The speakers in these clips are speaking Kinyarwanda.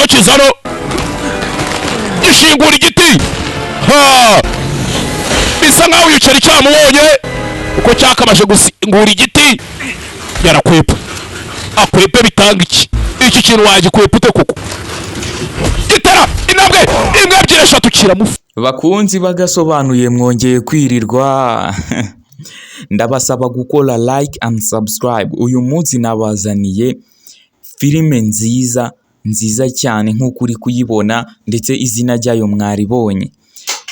Noneho kizano gishingura igiti. Ha, bisa nkaho uyu cyari cyamubonye, uko cyakabashe gusingura igiti. Yarakwepa, akwepe bitanga iki? Iki kintu wagikwepa ute koko? Gitera intambwe imwe, ebyiri, eshatu, kiramufa. Bakunzi bagasobanuye, mwongeye kwirirwa. Ndabasaba gukora like and subscribe. Uyu munsi nabazaniye filime nziza nziza cyane nk'uko uri kuyibona, ndetse izina ryayo mwaribonye.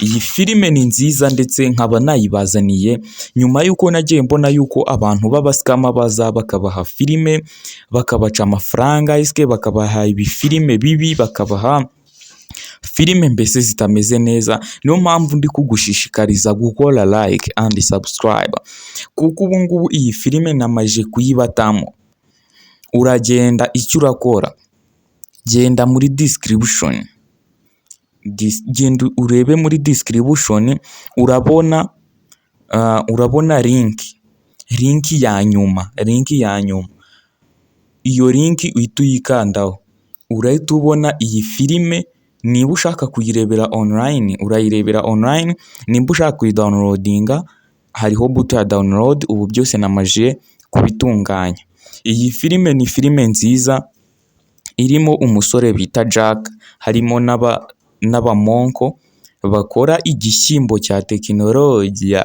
Iyi filime ni nziza, ndetse nkaba nayibazaniye nyuma y'uko nagiye mbona y'uko abantu b'abascammer baza bakabaha filime, bakabaca amafaranga, esike bakabaha ibifilime bibi, bakabaha filime mbese zitameze neza. Niyo mpamvu ndi kugushishikariza gukora like and subscribe, kuko ubu ngubu iyi filime namaze kuyibatamo. Uragenda, icyo urakora, genda muri description, genda urebe muri description, urabona link ya nyuma, link ya nyuma. Iyo link uhita uyikandaho, urahita ubona iyi filime. Niba ushaka kuyirebera online, urayirebera online. Nimba ushaka kuyidownloadinga, hariho button ya download. Ubu byose namaze kubitunganya. Iyi filime ni filime nziza irimo umusore bita Jack, harimo n'abamonko bakora igishyimbo cya tekinolojiya,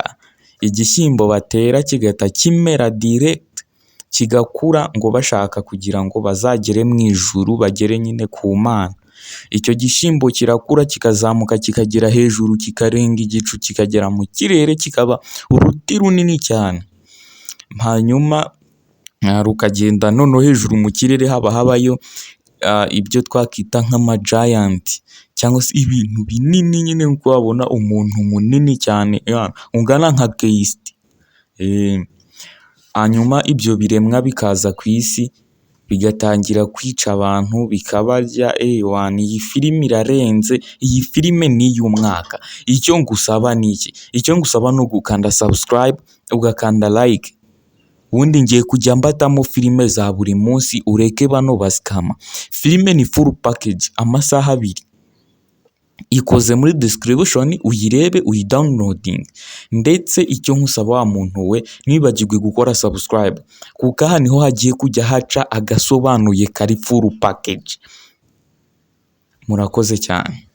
igishyimbo batera kigahita kimera direct, kigakura, ngo bashaka kugira ngo bazagere mu ijuru, bagere nyine ku Mana. Icyo gishyimbo kirakura, kikazamuka, kikagera hejuru, kikarenga igicu, kikagera mu kirere, kikaba uruti runini cyane. Hanyuma rukagenda noneho hejuru mu kirere, haba habayo ibyo twakwita nk'amagiant cyangwa se ibintu binini nyine, nk'uko wabona umuntu munini cyane ungana nka Keyisiti. Hanyuma ibyo biremwa bikaza ku isi, bigatangira kwica abantu, bikabarya. Ewana, iyi filime irarenze, iyi filime ni iy'umwaka. Icyo ngusaba ni iki? Icyo ngusaba ni ugukanda subscribe, ugakanda like. Ubundi ngiye kujya mbatamo filime za buri munsi, ureke bano bascammer. Filime ni full package, amasaha 2. Ikoze muri description, uyirebe, uyidownloadinge. Ndetse icyo nkusaba wa muntu we, ntiwibagirwe gukora subscribe, kuko aha niho hagiye kujya haca agasobanuye kari full package. Murakoze cyane.